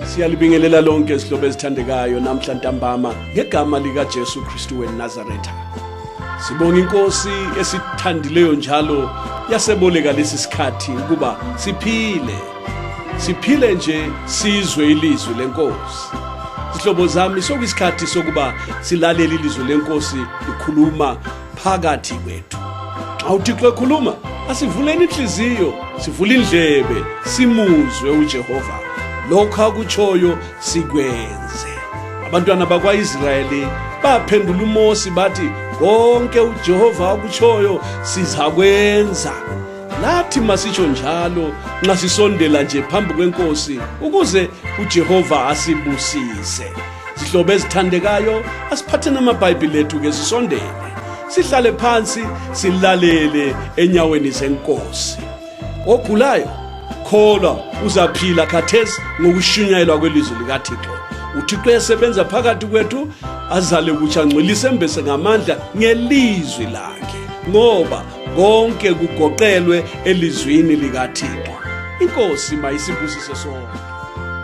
Siyalibingelela lonke izihlobo ezithandekayo namhla ntambama ngegama likaJesu Kristu weNazaretha. Sibonga inkosi esithandileyo njalo yaseboleka lesi sikhathi ukuba siphile. Siphile nje sizwe ilizwi lenkosi. Zihlobo zami, sokuyisikhathi sokuba silalele ilizwi lenkosi likhuluma phakathi kwethu. Xa uThixo ekhuluma, asivuleni inhliziyo, sivule indlebe, simuzwe uJehova. Lokho akutshoyo sikwenze. Abantwana bakwa-Israyeli baphendula uMosi bathi, konke uJehova akutshoyo sizakwenza. Nathi masitsho njalo nxa sisondela nje phambi kwenkosi ukuze uJehova asibusise. Zihlobo ezithandekayo, asiphatheni amaBhayibhile ethu ke sisondele. Sihlale phansi silalele enyaweni zenkosi. Ogulayo kholwa uzaphila khathesi ngokushunyayelwa kwelizwi likaThixo. UThixo uyasebenza phakathi kwethu azale kutsha ngcwelise embese ngamandla ngelizwi lakhe ngoba konke kugoqelwe elizwini likaThixo. Inkosi mayisibusise sonke.